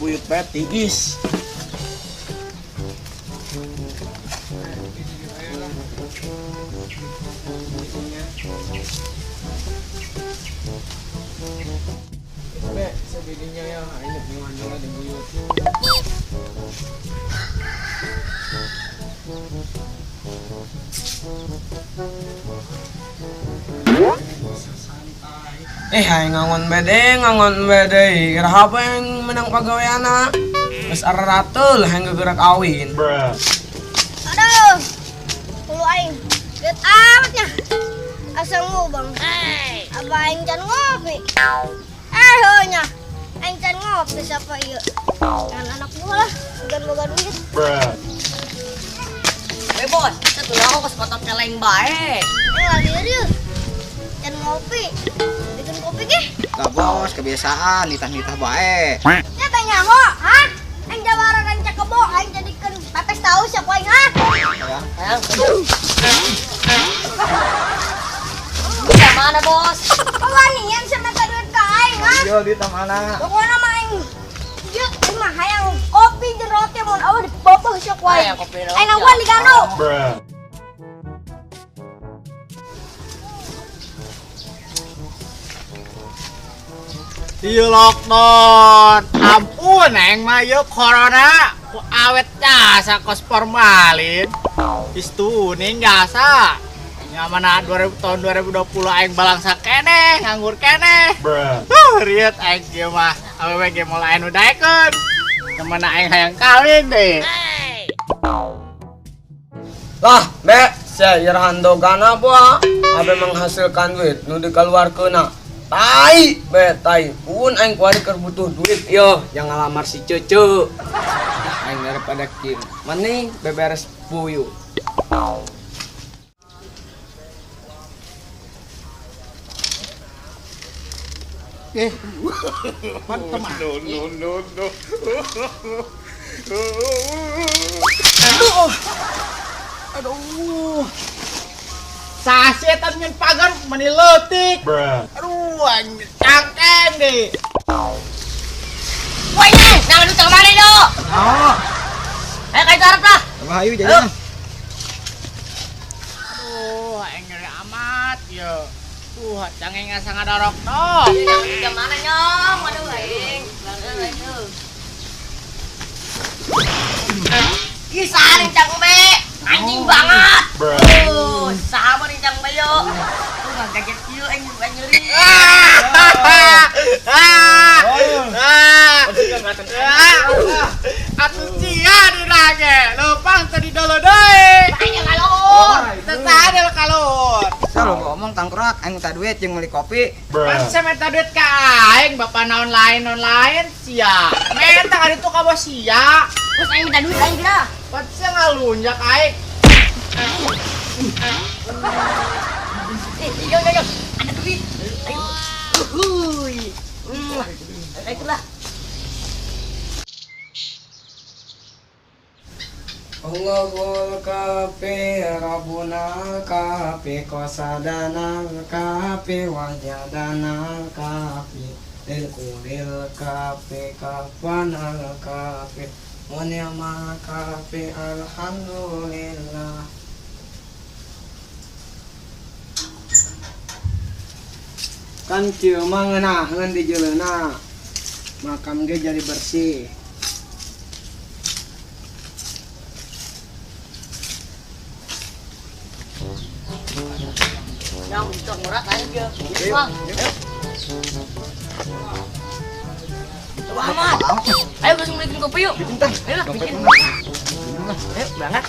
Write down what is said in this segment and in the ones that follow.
Buyut bae tiis. Be, sabihin ya, aing nang di buyut. Eh, ay ngangon bede, iraha pa yung menang pagaweana. Mas araratul, hayang gagarak awin. Bruh. Aduh, kulo aing. Lihat amatnya. Asa ngubang. Apa aing can ngopi? Eh, heunya. Aing can ngopi siapa ieu? Kan anak gua lah, bukan boga duit. Bruh. Eh bos, satu aku ke sekotak celeng bae. Eh, lagi rieu. Can ngopi. Bikin kopi ge. Lah bos, kebiasaan nitah-nitah bae. Ya tanya ho, ha? Aing jawara dan cakebo, aing jadikeun pepes tahu siapa aing, ha? Sayang. Mana bos? Kawanian sama minta duit ka aing, ha? Yo duit mana? Pokoknya mah aing. Ieu aing mah hayang kopi jeung roti mun awah diboboh sia ku aing. Hayang kopi roti. Aing nangguan di gando. Bruh. Iya lockdown, ampun aing mah ieu corona ku awet jasa kos formalin. Istuning jasa. Nya mana 2000 tahun 2020 aing balangsa keneh, nganggur keneh. Bruh. Riet aing kieu mah awewe ge moal anu daekeun. Mana aing hayang kawin deh. Lah, be, saya dogana buah. Abe menghasilkan duit nu dikeluarkeunna. Tai, be, tai. Pun aing kuari keur butuh duit yo, yang ngalamar si Cece. Aing daripada kieu. Mending beberes puyuh. Eh, pan teman. No, no, no, no. Aduh. Aduh. Sasietan nyen pagar meni leutik. Bruh. Aduh, aing cangkeng deh. Woi, nah lu mana do? Oh. Ayo ka harap lah. Ayo jajan. Aduh, aing nyeri amat yo. Tuh, cangeng asa ngadorok dok. Jam mana nyong? Aduh aing. Ih, saring cang be. Anjing banget. Tuh, sama nih cang be yo. Tuh nggak kaget kieu aing nyeri. Atuh sia dina ge. Leumpang teu didolo deui. Aing kalor. Teu sadar kalor. Sal ngomong tangkurak aing minta duit jeung meuli kopi. Pan sia minta duit ka aing, bapak naon lain sia. Menta ka ditu ka bos sia. Terus aing minta duit aing kira. Pan sia ngalunjak aing. Eh, yo yo yo. Ada duit. Ayo. Uhuy. Ayo lah. Allahul kafi, Rabbuna kafi, qasadana kafi, wajadana kafi, lil kafi, kafana kafi, wa ni'mal kafi, alhamdulillah. Kan kieu mah ngeunaheun di jeleuna. Makam ge jadi bersih. Yang untuk murah kan dia. Bang. Coba amat. Ayo langsung bikin kopi yuk. Bikin tah. Ayo lah bikin. Ayo berangkat.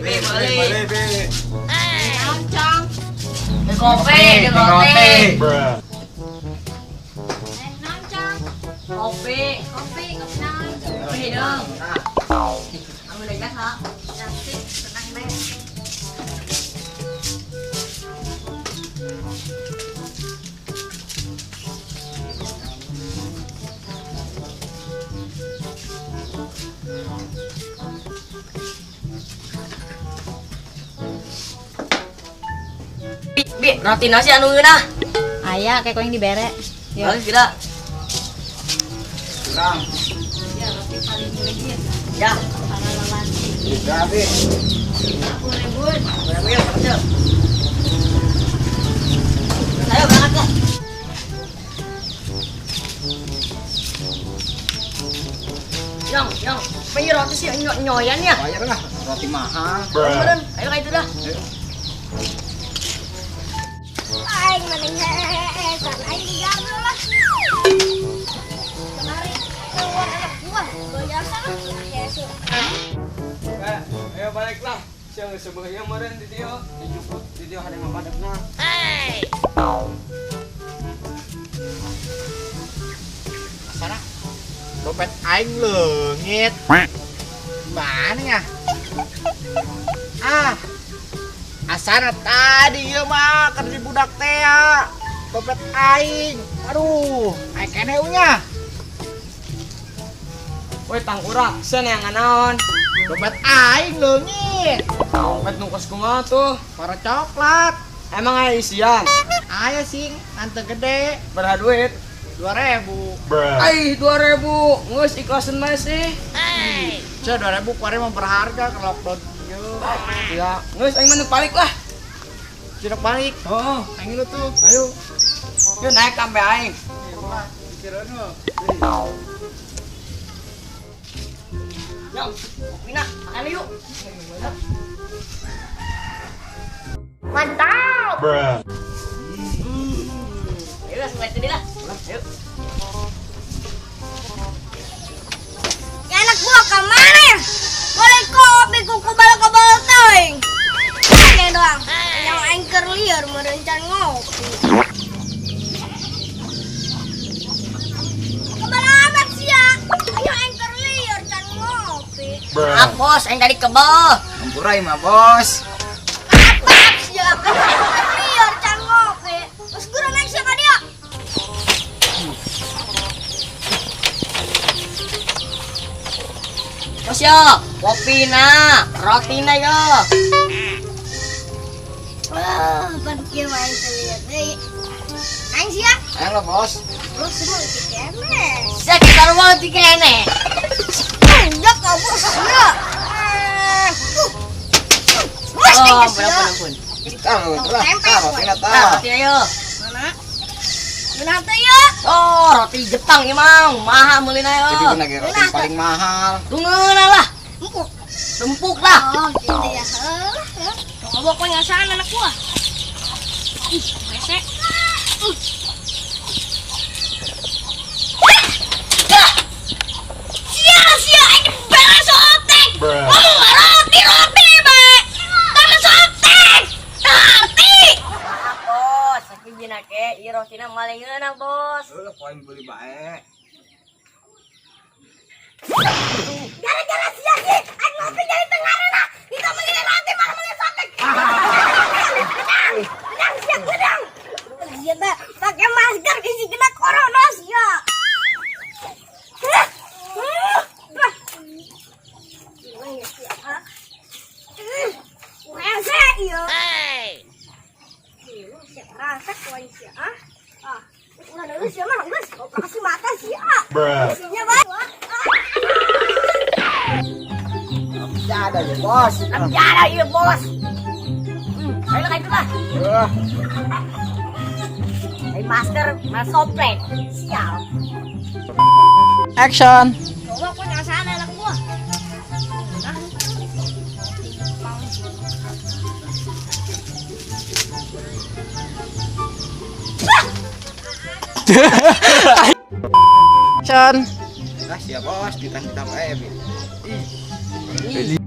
Be, boleh. Be. Cang. Kopi, kopi. Bruh. Kopi, kopi, kopi naon? Kopi dong. Kamu udah ha? Cantik, senang deh. Bi, roti nasi anu ngeunah. Aya kayak kau yang dibere. Ya. Bagus tidak? Kurang. Ya, roti paling legit. Ya. Para lelaki. Juga, Bi. 10.000. 10.000 ya, kecil. Ayo berangkat lah. Yang, apa roti sih nyoyan ya? Bayar lah, roti mahal. Beren, ayo kayak itu dah. Aing mending hehehe, aing digardu lah. Kemarin keluar anak buah, biasa lah. Yesus. Ayo baliklah. Siang sebenarnya meren di dia, dijemput di dia ada yang madepna. Hey. Sana. Dompet aing leungit. Mana ya? Ah. Asana tadi ieu mah keur di budak teh ya. Dompet aing. Aduh, aing kene nya. Woi tangkurak, sia neangan naon? Dompet aing leungit. Dompet nu kos kumaha tuh? Para coklat. Emang aya isian? Aya sing, tante gede. Berapa duit? 2.000. Ai, 2.000. Geus ikhlasin mah sih. Hey. Cia 2.000 kuari mah berharga ke lockdown ieu. Ya, geus aing mah nu balik lah. Cina balik. Oh, Aing lu tuh. ayo. Yuk naik sampai aing. Iya lah, pikiran lu. Yang, kopi nak, makan yuk. Mantap. Ayo lah, mulai sini lah. Ayo. Ya anak buah kemana ya? Boleh kopi kuku balik ke teuing. Ini doang. Yang anchor liar merencan ngopi. Kebal amat sih ya. Yang anchor liar can ngopi. Maaf bos, yang tadi kebal. Ampurai mah, Bos. Apa sih ya? Anchor liar can ngopi. Terus guru naik siapa dia? Bos yo, kopi na, roti na yo. Wah, pan kieu mah aing teu lieur deui. Aing sia. Ayo lah, Bos. Lu semua dikene. Sekitar mau dikene. Ya kamu sia. Wes Oh, aing sia. ampun, ampun. Tah, lu lah. Tah, rotina Nah, tah. roti na yo. Mana? Mana teh ya? Oh, roti Jepang ieu mah, mahal meulina yo. Jadi bener ge roti paling mahal. Tungeuna lah, Empuk. empuk lah. Oh, gitu ya. Heuh. Tunggu kok nyasan anak gua. Ih, rese. Sia, sia, aing beres otek. Ngomong roti, roti, bae. Tanah sotek. Roti. Maaf bos, aku jinake ieu rotina malingeuna bos. Lu poin beli bae. Gara-gara sia sih, aing ngopi jadi tengarana. Kita beli roti malah beli sotek. Gedang, gedang sia gedang. Sia teh pakai masker isi kena corona sia. Rasa iya. Rasa kuan sia ah. Ah, udah dulu sia mah geus operasi mata sia. Isinya bae. Ada ya, Bos. Ada ieu bos. Ayo kayak itu lah. Wah, Ayo masker, mas sopret. Sial. action. Coba kok nyasan anak gua. Nah. Action. Lah, siap, Bos. Ditang-ditang bae, Bi. Ih.